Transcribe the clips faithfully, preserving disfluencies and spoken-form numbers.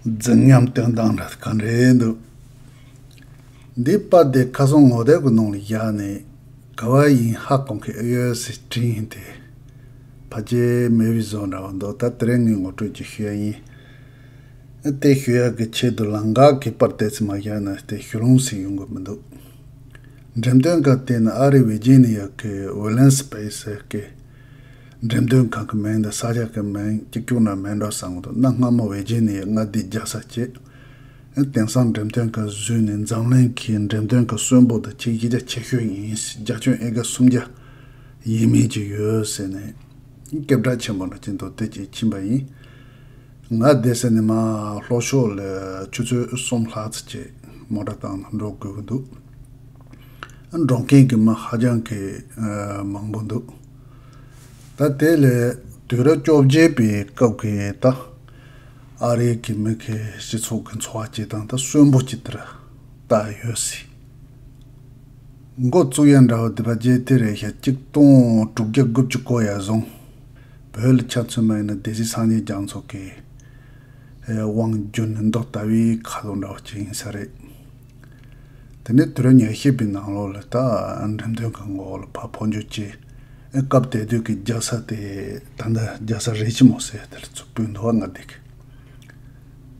རྫིག་ཉམས་སྟོན་སྟངས་འདྲ་ག་འདྲ་འདུག་འདི་པར་དེ་ཁ་སང་ངོ་དེབ་ཀྱི་ནང་ལ་བཞག་ནས་ག་བ་ཡིན་ཧ་གོ་མཁན་ཨེ་ཡོད་ཟེར་དྲིས་ཡིན་ཏེ། ཕལ་ཆེར་མེད་པའི་བཟོ་འདྲ་བ་འདུག་ད་དེ་རིང་ངས་ངོ་སྤྲོད་ཅིག་ཞུ་ཡ་ཡིན། དེ་ཞུ་ཡ་གི་ཆེད་དུ་ལམ་ཁ་གི་པར་དེ་ཚོ་མ་བཞག་ན་དེ་ཞུ་ལོང་ཟིག་ཡོང་གི་མི་འདུག་འགྲེམས་སྟོན་ཁང་དེ་ནི་ཨ་རི་ཝི་ཇི་ནི་ཡ་གི་ཝི་ལན་སི་པེ་སི་གི་འགྲེམས་སྟོན་ཁང་གི་མིང་དང་ས་ཆ་གི་མིང་གཅིག་རྐྱང་འདྲ་མིན་འགྲོ་བསམ་གི་འདུག་གནའ་སྔ་མོ་ཝི་ཇི་ནི་ཡ་མངའ་སྡེ་རྒྱག་ས་བྱས། དེང་སང་འགྲེམས་སྟོན་ཁང་བཟོས་ནས་འཛམ་གླིང་གི་འགྲེམས་སྟོན་ཁང་གསོན་པོ་དང་ཆེས་གཞི་རྒྱ་ཆེ་ཤོས་ཡིན། རྒྱ་ཁྱོན་ཨེ་ཀར་སུམ་བརྒྱ་ཡས་མས་ཅིག་ཡོད་ཟེར་ནས་སྐད་གྲགས་ཆེན་པོ་འདྲ་ཅིག་འདུག་དེ་ཅིག་ཕྱིན་པ་ཡིན། ང་བསྡད་ས་ནས་མར་ལྷོ་ཕྱོགས་ལ་ཆུ་ཚོད་གསུམ་ལྷག་ཙམ་ཅིག་མོ་ཊ་བཏང་ནས་འགྲོ་དགོས་ཀྱི་འདུག་འགྲོ་མཁན་གྱི་མི་ཧ་ཅང་གི་མང་པོ་འདུག་ད་དེ་ལས་དུས་རབས་བཅོ་བརྒྱད་པའི་སྐབས་ཀྱི་ད་ཨ་རིའི་གི་མི་གི་སྤྱི་ཚོགས་ཀྱི་འཚོ་བ་སྐྱེལ་སྟངས་ད་གསོན་པོ་ཅིག་དེར་ལྟ་ཡོད་སྲིད། འགོ་བཙུགས་ཡ་འདྲ་བ་དེ་ཕལ་ཆེར་དེ་རེད་ཤག་གཅིག་སྟོང་དྲུག་བརྒྱ་དགུ་བཅུ་གོ་ཡར་བཟུང་། བོད་ལ་ཆ་མཚོན་པ་ཡིན་ན་སྡེ་སྲིད་སངས་རྒྱས་རྒྱ་མཚོ་གི་དབང་བསྒྱུར་ནས་མདོ་ལྟ་བའི་ཁ་ལོ་འདྲ་བ་ཅིག་ཡིན་ས་རེད། དེ་ནས་དུས་རབས་ཉི་ཤུ་པའི་ནང་ལོགས་ལ་ད་འགྲེམས་སྟོན་ཁང་འོག་ལ་ཕར་འཕོ་འགྱུར་བྱས། སྐབས་དེ་དུས་ཀྱི་རྒྱལ་ས་དེ་ད་ལྟ་རྒྱལ་ས་རིཆ་མོན་ཟེར་དེ་ལ་ཚུར་བསྐྱོད་འདུག་བ་ང་བསྡད་གི།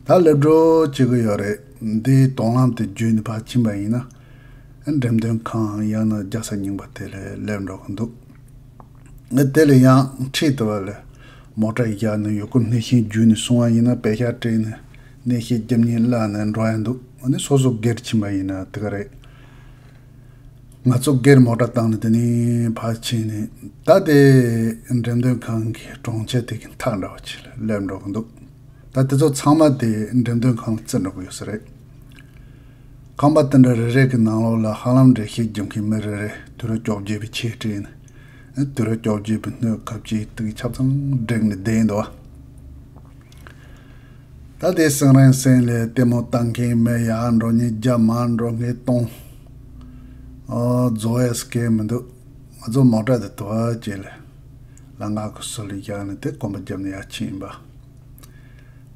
ད་སླེབས་འགྲོ་བྱེད་ཀྱི་ཡོད་རེད། འདིའི་དོང་ལམ་དེ་བརྒྱུད་ནས་ཕར་ཕྱིན་པ་ཡིན་ན། འགྲེམས་སྟོན་ཁང་ཡང་ན་རྒྱལ་ས་རྙིང་པ་དེ་ལ་སླེབས་འགྲོ་གི་འདུག་ངས་དེ་ལ་ཡང་འཁྲིས་དེ་བ་ལ་མོ་ཊ་བཞག་ནས་ཡུལ་སྐོར་སྣེ་ཤན་བརྒྱུད་ནས་སོང་བ་ཡིན་ན་པེ་ཤག་སྤྲད་ནས་སྣེ་ཤན་རྒྱབ་གཉིས་བརླག་ནས་འགྲོ་ཡ་འདུག་ཨ་ནི་སོ་སོ་སྒེར་ཕྱིན་པ་ཡིན་ན་དེ་ག་རེད། ང་ཚོ་སྒེར་མོ་ཊ་བཏང་ནས་དེ་ནས་ཕར་ཕྱིན་ནས་ད་དེ་འགྲེམས་སྟོན་ཁང་གི་གྲོང་ཁྱེར་དེ་གི་མཐའ་འདྲ་བ་ཅིག་ལ་སླེབས་འགྲོ་གི་འདུག་ད་དེ་ཚོ་ཚང་མ་དེ་འགྲེམས་སྟོན་ཁང་ལ་བརྩི་འགྲོ་གི་ཡོད་ས་རེད། ཁང་པ་དེ་འདྲ་རེ་རེ་གི་ནང་ལོགས་ལ་ཧ་ལམ་འགྲེལ་བཤད་རྒྱབ་མཁན་མི་རེ་རེ་དུས་རབས་བཅོ་བརྒྱད་པའི་ཆས་སྤྲས་ནས་དུས་རབས་བཅོ་བརྒྱད་པའི་སྣོད་ཁ་ཕྱེ་དུས་ཆ་ཚང་བསྒྲིགས་ནས་བསྡད་འདུག་ད་དེ་སེང་རིང་སེང་ལས་ལྟད་མོ་ལྟ་མཁན་མི་ཡར་འགྲོ་མཁན་རྒྱ་མར་འགྲོ་མཁན་སྟོང་། ཨོ་རྫོགས་ཡས་སྐད་མི་འདུག་ང་ཚོ་མོ་ཊ་དེ་དུ་བ་ཅེ་ལ་ལམ་ཁ་གི་ཟུར་ལ་བཞག་ནས་དེ་གོམ་པ་བརྒྱབ་ནས་ཡར་ཕྱིན་ཡིན་པ།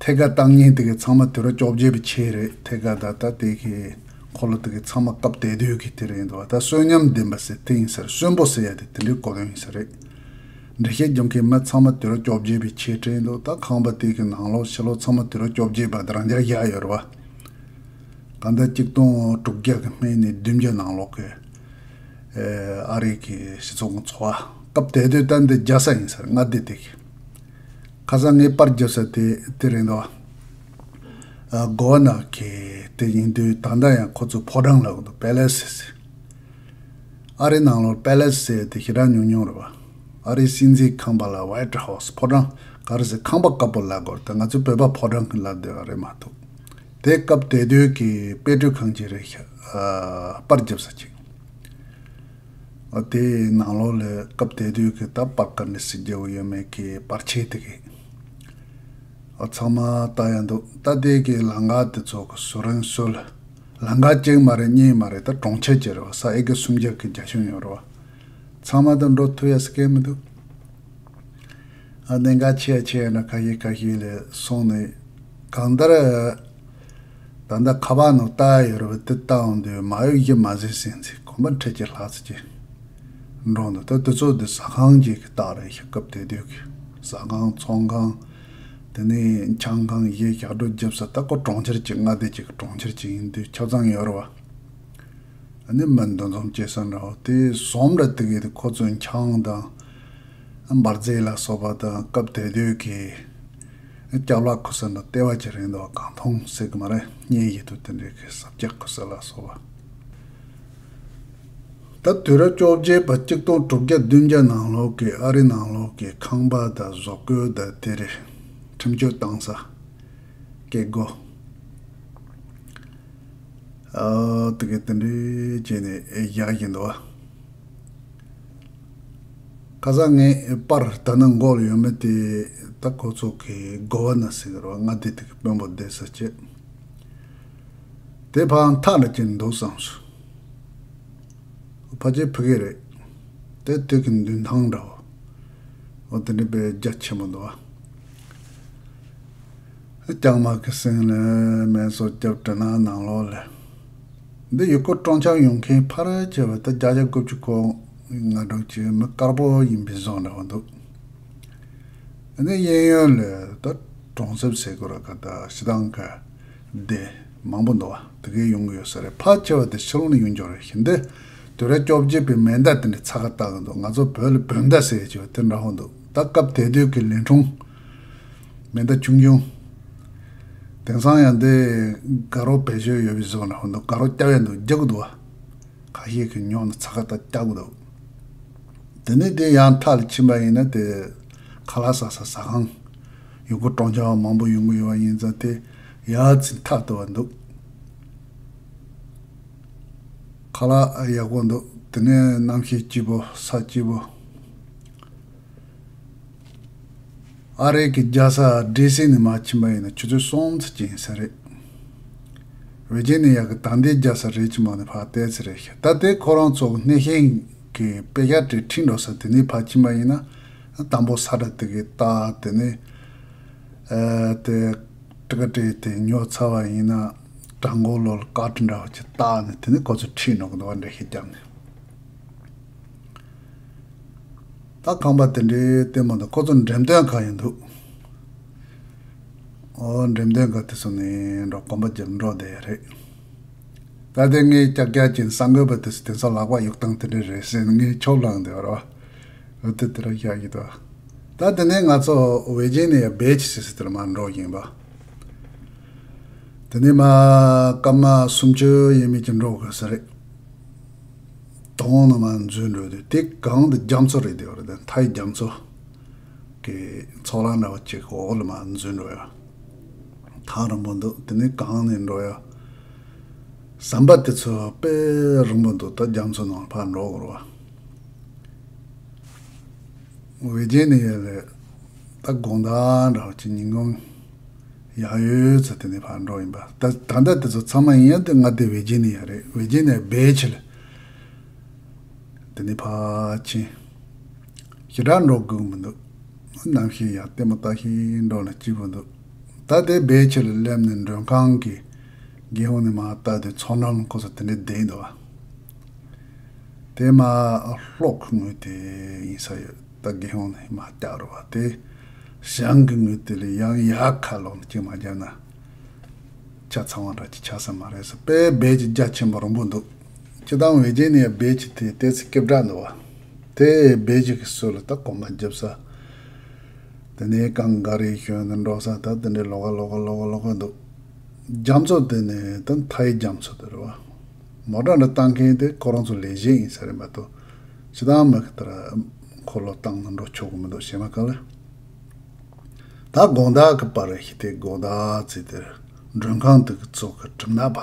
ཐད་ཀར་བཏང་མཁན་དེ་གི་ཚང་མ་དུས་རབས་བཅོ་བརྒྱད་པའི་ཆས་རེད། ཐད་ཀར་ད་ལྟ་དེ་གི་འཁོར་ལོ་དེ་གི་ཚང་མ་སྐབས་དེ་དུས་ཀྱི་དེ་རེད་འདུག་ད་གསོན་ཉམས་ལྡན་པ་ཟེར་དེ་ཡིན་ཟེར། གསོན་པོ་ཟེར་ཡ་དེ་དེ་འདྲའི་གོ་དོན་ཡིན་ས་རེད། འགྲེལ་བཤད་རྒྱབ་མཁན་མི་ཚང་མ་དུས་རབས་བཅོ་བརྒྱད་པའི་ཆས་སྤྲས་འདུག་ད་ཁང་པ་དེ་གི་ནང་ལོགས་ཕྱི་ལོགས་ཚང་མ་དུས་རབས་བཅོ་བརྒྱད་པ་དེ་རང་འཇགས་བཞག་ཡོད་རེད་བ། གང་ལྟར་གཅིག་སྟོང་དྲུག་བརྒྱ་གི་སྨད་ནས་བདུན་བརྒྱ་ནང་ལོགས་ཀྱི་ཨ་རི་གི་སྤྱི་ཚོགས་ཀྱི་འཚོ་བ། སྐབས་དེ་དུས་ད་འདི་རྒྱག་ས་ཡིན་ཟེར། མངའ་སྡེ་དེ་གི། ཁ་སང་ངས་པར་བརྒྱབ་ས་དེ་དེ་རེད་འདུག་ཨ། གོ་བ་ནག་གི་དེ་ཡིན་དུས་ད་ལྟ་ཡང་ཁོ་ཚོ་ཕོ་བྲང་ལབ་གི་འདུག་པེ་ལེ་སི་ཟེར། ཨ་རི་ནང་ལོགས་པེ་ལེ་སི་ཟེར་དེ་ཞེ་དྲག་ཉུང་ཉུང་རེད་བ། ཨ་རིའི་སྲིད་འཛིན་ཁང་པ་ལ་ཝའི་ཊི་ཧའུ་སི། ཕོ་བྲང་ག་རེ་ཟེར། ཁང་པ་དཀར་པོ་ལབ་དགོས་རེད། ད་ང་ཚོ་བོད་པ་ཕོ་བྲང་གི་ལབ་བསྡད་པ་རེད་མ་གཏོགས། དེ་སྐབས་དེ་དུས་ཀྱི་དཔེ་སྐྲུན་ཁང་ཅིག་རེད་ཤག་ཨ། པར་བརྒྱབ་ས་ཅིག་ཨ། དེའི་ནང་ལོགས་ལ་སྐབས་དེ་དུས་ཀྱི་ད་པར་ག་འདྲ་ཞིག་རྒྱག་གི་ཡོད་མེད་ཀྱི་པར་ཆས་དེ་གི། ཨ། ཚང་མ་ལྟ་ཡ་འདུག་ད་དེ་གི་ལམ་ཁ་དེ་ཚོ་གི་ཟུར་རིང་ཟུར་ལ། ལམ་ཁ་གཅིག་མ་རེད་གཉིས་མ་རེད། ད་གྲོང་ཁྱེར་ཅིག་རེད་བ། ས་ཨེ་ཀར་སུམ་བརྒྱ་གི་རྒྱ་ཁྱོན་ཡོད་རེད་བ། ཚང་མ་ད་འགྲོ་ཐུབ་ཡ་སྐད་མི་འདུག་ཨ། གནད་འགག་ཆེ་ཆེ་ན་ཁ་ཤས་ཁ་ཤས་ལ་སོང་ནས་གང་ལྟར་ད་ལྟ་ཁ་པར་ནང་ལྟ་ཡ་ཡོད་རེད་བ། དེ་ལྟ་འོང་དུས་མ་གཡུག་གཞི་མ་ཟིན་ཟིན་ཚེ་གོམ་པ་ཁྲི་གཅིག་ལྷག་ཙམ་ཅིག་འགྲོ་འདུག་ད་དེ་ཚོ་དེ་ཟ་ཁང་ཅིག་གི་རྟགས་རེད་ཤག་སྐབས་དེ་དུས་ཀྱི་ཟ་ཁང་ཚོང་ཁང་། དེ་ནས་ཆང་ཁང་། གཞས་ཞབས་བྲོ་རྒྱབ་ས། ད་ཁོ་གྲོང་ཁྱེར་གཅིག་མངའ་སྡེ་གཅིག་གི་གྲོང་ཁྱེར་གཅིག་ཡིན་དུས་ཆ་ཚང་ཡོད་རེད་བ། ཨ་ནི་མི་འདུ་འཛོམས་སྐྱེ་ས་འདྲ་བོ་དེ་ཟོམ་ར་དེ་གའི་དེ་ཁོ་ཚོའི་ཆང་དང་འབར་རྫས་ལ་སོགས་པ་དང་སྐབས་དེ་དུས་ཀྱི་སྐྱག་ལག་ཁུ་ས་འདྲ་ལྟེ་བ་ཅིག་རེད་འདུག་གང་འཐུང་ཟེར་གི་མ་རེད། བརྙན་ཡིག་ཏུ་དེ་འདྲའི་གི་ཟབ་རྒྱག་ཁུ་ས་ལ་སོགས་པ། ད་དུས་རབས་བཅོ་བརྒྱད་པ་གཅིག་སྟོང་དྲུག་བརྒྱ་བདུན་བརྒྱ་ནང་ལོགས་ཀྱི་ཨ་རི་ནང་ལོགས་ཀྱི་ཁང་པ་དང་བཟོ་བཀོད་དང་དེ་རེད། ཁྲིམས་གཅོད་བཏང་ས། སྐྱེ་སྒོ། ཨ། དེ་གའི་དེ་འདྲའི་བྱས་ནས་བཞག་བཞིན་འདུག་ཁ་སང་ངས་པར་ད་ནི་མགོ་ལ་ཡོད་མེད་དེ། ད་ཁོ་ཚོ་གི་གོ་བ་ན་ཟེར་གི་རེད་བ། མངའ་སྡེ་དེ་གི་དཔོན་པོ་བསྡད་ས་བྱས། དེ་ཕར་མཐའ་ལ་ཅིག་འདུག་བསམ་སོང་། ཕལ་ཆེར་ཕ་གི་རེད། དེ་དེ་གི་མདུན་ཐང་འདྲ་བོ། འོ་དེ་འདྲ་དཔེ་རྒྱ་ཆེན་པོ་འདུག་བ། ལྕང་མ་གི་སེང་ལ་སྨན་གསོ་རྒྱབ་དྲི་ནག་ནང་ལོགས་ལ། འདི་ཡུལ་སྐོར་སྤྲོ་འཆམ་ཡོང་མཁན་ཕལ་ཆེ་བ་ད་བརྒྱ་ཆ་དགུ་བཅུ་གོ་ལྔ་འདྲ་ཅིག་མི་དཀར་པོ་ཡིན་པའི་བཟོ་འདྲ་བོ་འདུག་ཨ་ནི་གཡས་གཡོན་ལ་ད་གྲོང་གསེབ་ཟེར་དགོས་ར་ག་ད་ཕྱི་ཐང་ག་སྡེ་མང་པོ་འདུག་བ། དེ་གའི་ཡོང་གི་ཡོད་ས་རེད། ཕལ་ཆེ་བ་དེ་ཕྱི་ལོགས་ནས་ཡོང་རྒྱུ་རེད། ཤིང་དེ་དུས་རབས་བཅོ་བརྒྱད་པའི་མེ་མདའ་དེ་འདྲའི་ཚ་ཁ་བཏགས་གི་འདུག་ང་ཚོ་བོད་ལ་བོད་མདའ་ཟེར་གྱི་ཡོད་དེ་འདྲ་བོ་འདུག་ད་སྐབས་དེ་དུས་ཀྱི་ལན་གྲོང་མེ་མདའ་ཆུང་ཆུང་། དེང་སང་ཡང་འདི་དགའ་རོགས་བེད་སྤྱོད་ཡོད་པའི་བཟོ་འདྲ་བོ་འདུག་དགའ་རོགས་རྒྱབ་ཡ་འདུག་རྒྱག་གི་འདུག་བ། ཁ་ཤས་ཀྱིས་ཉོས་ནས་ཚ་ཁ་ད་རྒྱག་གི་འདུག་དེ་ནས་དེ་ཡང་མཐའ་ལ་ཕྱིན་པ་ཡིན་ན་དེ་ཁ་ལག་ཟ་ས་ཟ་ཁང་། ཡུལ་སྐོར་སྤྲོ་འཆམ་མང་པོ་ཡོང་གི་ཡོད་པ་ཡིན་ཙང་དེ་ཡར་ཚུར་མཐའ་གཏོར་བ་འདུག་ཁ་ལག་ཡག་པོ་འདུག་དེ་ནས་གནམ་གཤིས་སྐྱིད་པོ་ས་སྐྱིད་པོ། ཨ་རི་གི་རྒྱལ་ས་ཌི་སི་ནས་མར་ཕྱིན་པ་ཡིན་ན་ཆུ་ཚོད་གསུམ་ཙམ་ཅིག་ཡིན་ས་རེད། ཝེར་ཇི་ནི་ཡ་གི་ད་ལྟའི་རྒྱལ་ས་རེད་ཅི་མ་ནས་ཕར་བལྟས་ཚེ་རེད་ཤག་ད་ལྟའི་ཁོ་རང་ཚོ་གི་གནས་ཤིང་གི་དཔེ་ཆ་བྲིས་ཁྲིད་འགྲོ་ས་དེ་ནས་ཕར་ཕྱིན་པ་ཡིན་ན་དང་པོ་ས་ཁྲ་དེ་གའི་རྟགས་དེ་ནས་ཨ་དེ་ཊི་ཀ་ཊི་དེ་ཉོ་ཚར་བ་ཡིན་ན་གྲངས་འགོ་ལོ་ལ་ཀར་ཌི་འདྲ་བ་ཅིག་བཏགས་ནས་དེ་ནས་ཁོ་ཚོ་ཁྲིད་འགྲོ་གི་འདུག་བ། འགྲེལ་བཤད་བརྒྱབ་ནས། ད་ཁང་པ་དེ་འདྲའི་ལྟད་མོ་འདུག་ཁོ་ཚོ་འགྲེམས་སྟོན་ཁང་ཡིན་འདུག་ཨོ་འགྲེམས་སྟོན་ཁང་དེ་ཚོ་ནས་འགྲོ་གོམ་པ་རྒྱབ་འགྲོ་བསྡད་རེད། ད་དེ་ངས་ཀྱག་ཀྱག་ཅིག་གསར་འགོད་པ་དེ་ཚོ་དེང་སང་ལག་པ་གཡུག་སྟངས་དེ་འདྲ་རེད་ཟེར་ནས་ངས་ཆོབ་ལངས་བསྡད་པ་རེད་བ། འོ་དེ་དེ་ར་བཞག་གི་འདུག་ད་དེ་ནས་ང་ཚོ་ཝེར་ཇི་ནི་ཡ་བེ་ཆི་ཟེར་ས་དེར་མར་འགྲོ་བཞིན་པ། དེ་ནས་མར་སྐར་མ་སུམ་ཅུ་ཡས་མས་ཅིག་འགྲོ་དགོས་ས་རེད། དོང་ནང་མར་འཛུལ་འགྲོ་དུས་དེ་གངས་དེ་རྒྱ་མཚོ་རེད་བསྡད་པ་རེད། དེ་མཐའི་རྒྱ་མཚོ་གི་ཚོགས་ལམ་འདྲ་བ་ཅིག་འོག་ལ་མར་འཛུལ་འགྲོ་ཡ། ཐག་རིང་པོ་འདུག་དེ་ནས་གངས་ནས་འགྲོ་ཡ། ཟམ་པ་དེ་ཚོ་དཔེ་རིང་པོ་འདུག་ད་རྒྱ་མཚོ་ནང་ཕར་འགྲོ་དགོས་རེད་བ། ཝེར་ཇི་ནི་ཡ་ལ་ད་དགོང་དག་འདྲ་བ་ཅིག་ཉིན་གུང་ཡག་ཡོད་ཚེ་དེ་ནས་ཕར་འགྲོ་ཡིན་པ། ད་ད་ལྟ་དེ་ཚོ་ཚང་མ་ཡིན་ཡང་དེ་ང་དེ་ཝེར་ཇི་ནི་ཡ་རེད། ཝེར་ཇི་ནི་ཡ་བེ་ཆི་ལ་དེ་ནས་ཕར་ཕྱིན། ཞེ་དྲག་འགྲོ་དགོས་མི་འདུག་གནམ་གཤིས་ཡག་ལྟད་མོ་ལྟ་ཞིག་འགྲོ་ན་སྐྱིད་པོ་འདུག་ད་དེ་བེ་ཆི་ལ་སླེབས་ནས་མགྲོན་ཁང་གི་སྒེའུ་ཁུང་ནས་མར་ལྟ་དུས་ཚོང་འགྲམ་ཁོ་ཚོ་དེ་འདྲ་བསྡད་འདུག་བ། དེ་མར་གློག་གི་ངོས་དེ་ཡིན་ས་ཡོད། ད་སྒེའུ་ཁུང་ནས་མར་བལྟས་རེད་བ། དེ་ཞང་གི་ངོས་དེ་ལ་ཡང་ཡར་ཁ་ལོག་ནས་གཅིག་མ་བརྒྱབ་ན་ཆ་ཚང་བ་འདྲ་ཅིག་ཆགས་ས་མ་རེད་ཟེར། དཔེ་བེ་ཆི་རྒྱ་ཆེན་པོ་རིང་པོ་འདུག་སྤྱིར་བཏང་ཝེར་ཇི་ནི་ཡ་བེ་ཆི་དེ་ལྟས་ཚེ་སྐད་གྲགས་འདུག་བ། དེ་བེ་ཆི་གི་སྲོད་ལ་ད་གོམ་པ་རྒྱབ་ས། དེ་ནས་གངས་ག་རེ་ཞོན་དུ་འགྲོ་ས་ད་དེ་འདྲའི་ལོགས་ཀ་ལོགས་ཀ་ལོགས་ཀ་ལོགས་ཀ་འདུག་རྒྱ་མཚོ་དེ་ནས་ད་མཐའི་རྒྱ་མཚོ་དེ་རེད་བ། མོ་ཊ་འདྲ་བཏང་མཁན་དེ་ཁོ་རང་ཚོ་ལས་བྱེད་ཡིན་ས་རེད་མ་གཏོགས་སྤྱིར་བཏང་མི་གི་ལྟར་འཁོར་ལོ་བཏང་ནས་འགྲོ་ཆོག་གི་མི་འདུག་གཞན་མ་ག་ལ། ད་དགོང་དག་གི་པར་ཞིག་དེ་དགོང་དག་ཚེ་དེར་མགྲོན་ཁང་དེ་གི་ཚོགས་ཀྱི་གྲིབ་ནག་པ་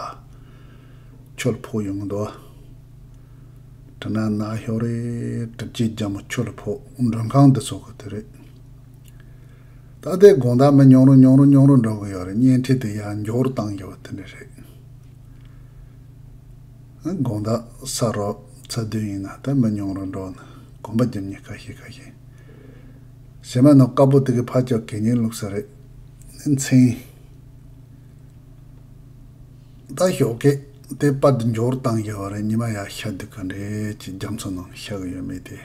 ཁྱོད་ཕོག་ཡོང་གི་འདུག་གྲིབ་ནག་ནག་ཤོག་རེད། གྲིབ་ཀྱི་རྒྱ་མོ་ཁྱོད་ལ་ཕོག་མགྲོན་ཁང་དེ་ཚོགས་ཀྱི་དེ་རེད། ད་ལྟའི་དགོང་དག་མི་ཉུང་རུ་ཉུང་རུ་ཉུང་རུ་འགྲོ་གི་ཡོད་རེད། བརྙན་འཕྲིན་དེ་ཡར་མགྱོགས་རུ་བཏང་ཡོད་པ་དེ་འདྲ་རེད། དགོང་དག་ས་རོབ་ཚ་དུས་ཡིན་ན་ད་མི་ཉུང་རུ་འགྲོ་ནས་གོམ་པ་རྒྱབ་མཁན་ཁ་ཤས་ཁ་ཤས། གཞན་མ་ནང་དཀར་པོ་དེ་གི་ཕར་ཕྱོགས་གད་སྙིགས་བླུགས་ས་རེད། མཚན། ད་ཞོགས་ཀས་དེ་པར་དེ་མགྱོགས་རུ་བཏང་བཞག་པ་རེད། ཉི་མ་ཡར་ཤར་དུས་ག་འདྲས་ཀྱི་རྒྱ་མཚོ་ནང་ཤར་གི་ཡོད་མེད་དེ།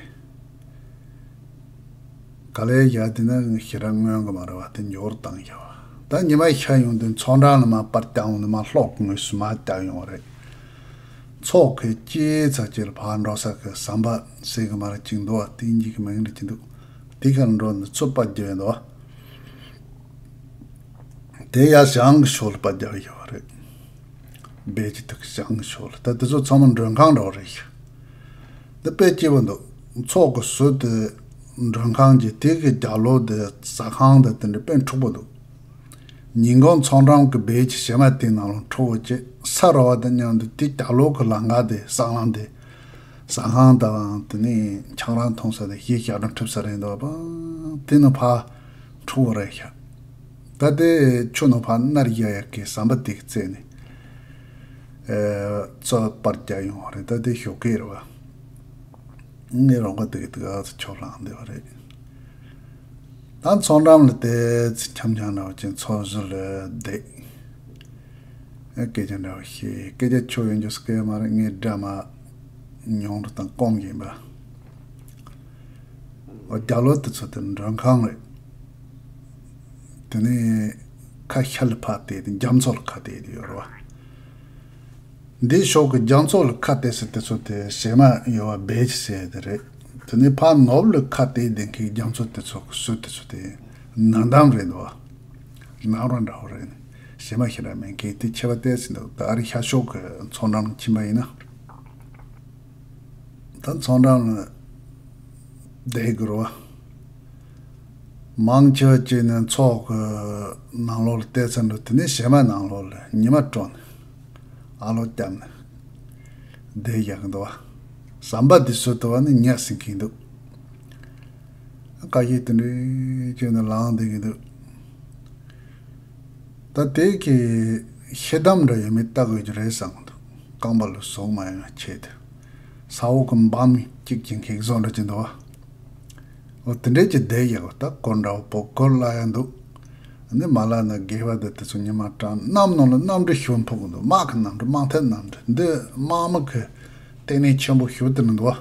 ག་ལེར་བཞག་དེ་ན་ཞེ་དྲག་མངོན་གི་མ་རེད་བ། དེ་མགྱོགས་རུ་བཏང་བཞག་པ། ད་ཉི་མ་ཤར་ཡོང་དུས་ཚོང་འགྲམ་ལ་མར་པར་བརྒྱབ་འོང་དུས་མར་གློག་གི་ངོས་སུ་མར་བརྒྱབ་ཡོང་བ་རེད། ཚོགས་ཀྱི་སྐྱེས་ཚར་གཅིག་ལ་ཕར་འགྲོ་ས་གི་ཟམ་པ་ཟེར་གི་མ་རེད་ཅིག་འདུག་བ། དེ་གཉིས་ཀྱི་མིང་རེད་ཅིག་འདུག་དེ་གར་འགྲོ་ནས་ཚུར་པར་རྒྱབ་ཡོང་འདུག་བ། དེ་ཡར་ཞང་གི་ཕྱོགས་ལ་པར་རྒྱབ་ཡོད་རེད། བེ་ཆི་དེ་གི་ཞང་གི་ཕྱོགས་ལ། ད་དེ་ཚོ་ཚང་མ་མགྲོན་ཁང་འདྲ་བོ་རེད་ཤག་འདི་དཔེ་སྐྱིད་པོ་འདུག་ཚོགས་ཀྱི་ཟུར་དེ་མགྲོན་ཁང་གི། དེ་གི་རྒྱབ་ལོགས་དེ་ཟ་ཁང་དང་དེ་འདྲ་དཔེ་འཁྲུག་པོ་འདུག་ཉིན་གུང་ཚོང་འགྲམ་གྱི་བེ་ཆི་བྱེ་མ་དེའི་ནང་ལ་འཁྲུག་པོ་བྱས། ས་ར་བ་དང་མཉམ་དུ་དེའི་རྒྱབ་ལོགས་ཀྱི་ལམ་ཁ་དེ་སྲང་ལམ་དེ་ཟ་ཁང་དང་དེ་ནས་ཆང་རག་འཐུང་ས་དེ་གཞས་ཞབས་བྲོ་འཁྲབ་ས་རེད་འདུག་པ། དེ་ནི་ཕར་འཁྲུག་པོ་རེད་ཤག་ད་དེ་ཆུ་ནང་ཕར་མནར་བཞག་ཡག་གི་ཟམ་པ་དེ་གི་རྩེ་ནས་ཨེ་ཚུར་པར་རྒྱག་ཡོང་བ་རེད། ད་དེ་ཞོགས་ཀས་རེད་བ། ངའི་རོགས་པ་དེ་གི་དེ་ག་ཚོད་ཆོབ་ལངས་བསྡད་པ་རེད། ད་མཚོ་འགྲམ་ལ་དེ་ཚེ་འཆམ་འཆམ་འདྲ་བ་ཅན་ཚོགས་བཞུགས་ལ་བསྡད། ཨེ་སྐད་ཆ་འདྲ་བ་བཤད། སྐད་ཆ་ཆོ་ཡོང་རྒྱུ་སྐད་མ་རེད། ངས་འདྲ་མ་མྱོང་འདྲ་དང་སྐོམ་ཡིན་པ། འོ་རྒྱ་ལོ་དེ་ཚོ་དེ་མགྲོན་ཁང་རེད། དེ་ནས་ཁ་ཤར་ལ་ཕར་བལྟས་ཏེ་རྒྱ་མཚོ་ལ་ཁ་གཏད་དེ་ཡོད་རེད་བ། འདིའི་ཕྱོགས་ཀྱི་རྒྱ་མཚོ་ལ་ཁ་གཏད་ས་དེ་ཚོ་དེ་བྱེ་མ་ཡོད་བ་བེ་ཅི་ཟེར་དེ་རེད། དེ་ནས་ཕར་ནུབ་ལ་ཁ་གཏད་དེ་མཁན་རྒྱ་མཚོ་དེ་ཚོ་གི་སུ་དེ་ཚོ་དེ་ནག་འདམ་རེད་འདུག་བ། ནག་རོ་འདྲ་བོ་རེད། བྱེ་མ་ཞེ་དྲག་མེད་མཁན་དེ་ཁྱད་པར་གཏད་ཟིན་འདུག་ད་ཨ་རི་ཤར་ཕྱོགས་ཀྱི་མཚོ་འགྲམ་ཕྱིན་པ་ཡིན་ན། ད་མཚོ་འགྲམ་ལ་བསྡད་དགོས་རེད་བ། མང་ཆེ་བ་བྱས་ནས་མཚོ་གི་ནང་ལོགས་ལ་བལྟས་ཚར་འགྲོ། དེ་ནས་བྱེ་མ་ནང་ལོགས་ལ་ཉི་མ་དྲོ་ནས་ཨ་ལོ་བརྒྱབ་ནས་བསྡད་ཡག་གི་འདུག་བ། ཟམ་པ་འདི་ཚོ་དུ་བ་ནི་ཉལ་ཟིན་གྱི་འདུག་ཁ་ཤས་དེ་འདྲའི་བྱས་ནས་ལངས་བསྡད་ཀྱི་འདུག་ད་དེ་གི་ཤེལ་དམ་འདྲ་ཡོད་མེད་ལྟ་དགོས་ཀྱི་རེད་བསམ་གི་འདུག་རྐང་པ་ལ་ཟུག་མ་ཡོང་བའི་ཆེད་དུ། ས་འོག་གི་འབམ་གཅིག་ཅིག་ཁེག་བཟོ་འདྲ་ཅིག་འདུག་བ། འོ་དེ་འདྲས་ཀྱི་བསྡད་ཡག་ད་གོ་འདྲ་བོ་པོ་གོ་སླ་ཡ་འདུག་ཨ་ནི་མ་ལ་ན་དགེ་བ་དེ་དེ་ཚོ་ཉི་མ་གྲངས་གནམ་ནང་ལ་གནམ་གྲུ་ཞུ་ཕུག་གི་འདུག་དམག་གི་གནམ་གྲུ་དམག་འཐབ་གནམ་གྲུ་འདི་དམག་མི་གི་ལྟེ་གནས་ཆེན་པོ་ཞུ་དེ་ནི་འདུག་བ།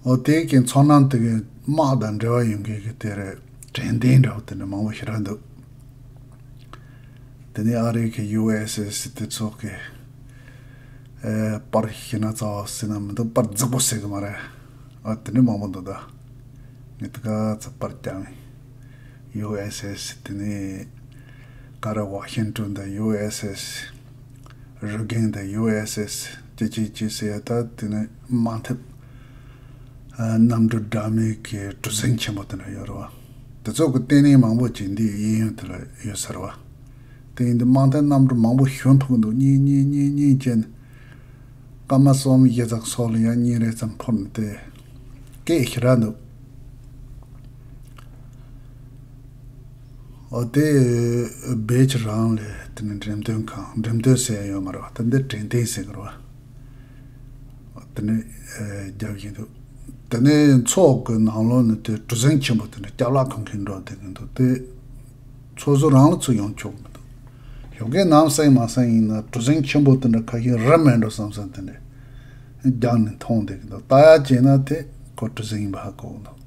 འོ་དེ་གི་མཚོ་ནང་དེ་གི་དམག་དང་འབྲེལ་བ་ཡོད་མཁན་གི་དེ་རེད། དྲན་རྟེན་འདྲ་བོ་དེ་འདྲ་མང་པོ་ཞེ་དྲག་འདུག་དེ་ནས་ཨ་རི་གི་ཡུ་ཨེས་ཨེས་དེ་ཚོ་གི་ཨེ་པར་ཤི་ན་ཙ་བ་ཟེར་ན་མི་འདུག་པར་རྫིག་པོ་ཟེར་གི་མ་རེད། ཨ་དེ་འདྲ་མང་པོ་འདུག་ད་ངས་དེ་ག་ཚོད་པར་བསྐྱངས། ཡུ་ཨེས་ཨེས་དེ་ནས་ག་རེ་ཝ་ཤིང་ཏོན་དང་ཡུ་ཨེས་ཨེས། རི་གན་དང་ཡུ་ཨེས་ཨེས་ཅི་ཅི་ཅི་ཟེར་ཡ་ད་དེ་ནི་དམག་འཐབ་གནམ་གྲུ་འདྲ་མིན་གྱི་གྲུ་གཟིངས་ཆེན་པོ་དེ་འདྲ་ཡོད་རེད་བ། དེ་ཚོ་གི་ལྟེ་གནས་མང་པོ་ཅིག་འདིའི་གཡས་གཡོན་དེ་ལ་ཡོད་ས་རེད་བ། དེ་ཡིན་དུས་དམག་འཐབ་གནམ་གྲུ་མང་པོ་ཞོན་ཕུག་འདུག་གཉིས་གཉིས་གཉིས་གཉིས་བྱས་ནས་སྐར་མ་གསུམ་བཞི་ཙམ་སོགས་ལ་ཡང་གཉིས་རེ་ཙམ་འཕུར་ནས་དེ་སྐད་ཞེ་དྲག་འདུག་འོ་དེ་བེད་ཀྱི་རང་ལས་དེ་ནི་འགྲེམས་སྟོན་ཁང་འགྲེམས་སྟོན་ཟེར་ཡ་ཡོད་མ་རེད་བ། ད་འདི་དྲན་རྟེན་ཟེར་གི་རེད་བ། དེ་ནི་རྒྱབ་བཞིན་དུ་དེ་ནི་མཚོ་གི་ནང་ལོགས་ནི་དེ་གྲུ་གཟིངས་ཆེན་པོ་དེ་འདྲ་སྐྱབས་ལག་ཁང་གིས་འགྲོ་བསྡད་གི་འདུག་དེ་མཚོ་ཟུར་རང་ལ་ཚུར་ཡོང་ཆོག་གི་མི་འདུག་ཞོགས་ཀས་ནམ་སེང་མ་སེང་ཡིན་ན་གྲུ་གཟིངས་ཆེན་པོ་དེ་འདྲ་ཁ་ཤས་རི་མེད་འགྲོ་བསམ་བསམ་དེ་འདྲ་རྒྱང་ནས་མཐོང་བསྡད་ཀྱི་འདུག་ལྟ་ཡ་བྱས་ན་དེ་ཁོ་གྲུ་གཟིངས་ཡིན་པ་ཧ་གོ་གི་འདུག་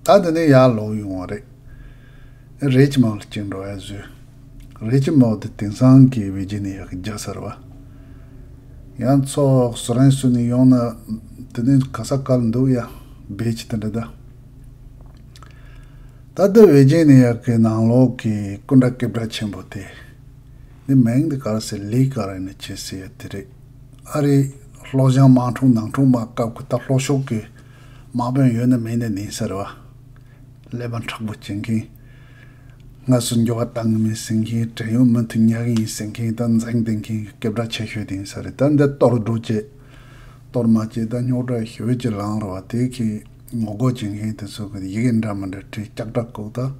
ད་དེ་ནས་ཡར་ལོག་ཡོང་བ་རེད། རེ་ཅི་མའོ་ལ་གཅིག་འགྲོ་ཡ་བཟོས། རེ་ཅི་མའོ་དེ་དེང་སང་གི་ཝི་ཇི་ནི་ཡ་གི་རྒྱ་ས་རེད་བ། ཡང་མཚོ་སུ་རན་སུ་ནས་ཡོང་ན་དེ་ནས་ག་ས་ག་ལ་འདུག་ཡ་བེད་ཀྱི་དེ་འདྲ་ད། ད་ལྟ་ཝི་ཇི་ནི་ཡ་གི་ནང་ལོགས་ཀྱི་སྐུ་འདྲ་སྐེད་འདྲ་ཆེན་པོ་དེ། འདི་མིང་འདི་ག་རེ་ཟེར་ལི་ག་རེ་ནི་ཆེ་ཟེར་ཡ་དེ་རེད། ཨ་རི་ལྷོ་བྱང་དམག་འཁྲུག་ནང་འཁྲུག་མ་སྐབས་ཀྱི་ད་ལྷོ་ཕྱོགས་ཀྱི་དམག་དཔོན་ཡོད་ན་མེད་ན་ནི་ཟེར་བ། ཀླད་པ་མཁྲེགས་པོ་བྱེད་མཁན། སྔ་སོ་འགྱུར་བ་གཏང་གི་མིན་ཟེར་མཁན། བྲན་གཡོག་མུ་མཐུད་ཉར་གི་ཡིན་ཟེར་མཁན། ད་འཛིང་བསྡད་མཁན་གྱི་སྐེད་འདྲ་ཆེ་ཤོས་དེ་ཡིན་ས་རེད། ད་འདི་གཏོར་འགྲོ་བྱེད། གཏོར་མ་བྱེད་ད་རྙོག་དྲ་ཞེ་པོ་ཅིག་ལངས་རེད་བ། དེ་གི་ངོ་རྒོལ་བྱེད་མཁན་དེ་ཚོ་གི་ཡི་གེ་འདྲ་མི་འདྲ་བྲིས་ལྕགས་དྲ་བཀོག་ད།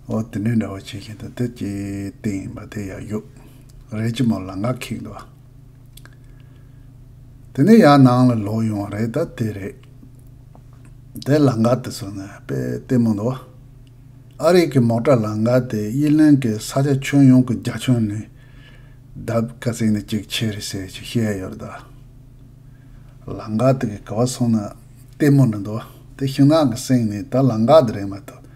འོ་དེ་འདྲའི་འདྲ་བ་བྱེད་མཁན་དེ་དེ་ཅི་སྟེང་ཡིན་པ་དེ་ཡ་ཡོད། རེ་ཅི་མོ་ལམ་ཁ་ཁེགས་འདུག་བ། དེ་ནས་ཡར་ནང་ལ་ལོག་ཡོང་བ་རེད། ད་དེ་རེད། དེ་ལམ་ཁ་དེ་ཚོ་ནི་དཔེ་ལྟད་མོ་འདུག་བ། ཨ་རི་གི་མོ་ཊ་ལམ་ཁ་དེ་དབྱི་ལན་གྱི་ས་ཆ་ཁྱོན་ཡོངས་ཀྱི་རྒྱ་ཁྱོན་ནས་ལྡབ་ཀ་ཙིག་ནས་གཅིག་ཆེ་རེད་ཟེར་ཅིག་བཤད་ཡ་ཡོད་རེད་ད། ལམ་ཁ་དེ་གི་ག་བ་སོང་ན་ལྟད་མོ་འདྲ་འདུག་དེ་ཤིང་ནགས་ཀྱི་གསེང་ནས་ད་ལམ་ཁ་དེ་རེད་མ་གཏོགས་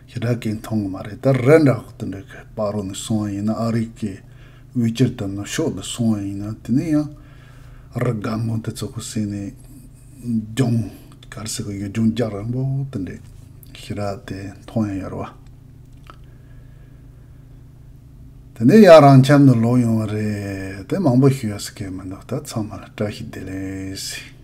ཞེ་དྲག་གིས་མཐོང་གི་མ་རེད། ད་རི་འདྲ་དེ་འདྲ་གི་བར་རོ་ནས་སོང་བ་ཡིན་ན་ཨ་རི་གི་དབུས་སྐྱེར་དང་ནུབ་ཕྱོགས་ལ་སོང་བ་ཡིན་ན་དེ་ནས་ཡང་རི་སྒང་གོང་དེ་ཚོ་གི་གསེང་ནས་ལྗོངས་ག་རེ་ཟེར་གི་ཡོད་ལྗོངས་རྒྱ་རིང་པོ་དེ་འདྲ་ཞེ་དྲག་དེ་མཐོང་ཡ་ཡོད་རེད་བ། དེ་ནས་ཡར་རང་ཁྱམས་དུ་ལོག་ཡོང་བ་རེད། དེ་མང་པོ་ཞུ་ཡ་ཟེར་གི་མི་འདུག་ད་ཚང་མ་ལ་བཀྲ་ཤིས་བདེ་ལེགས།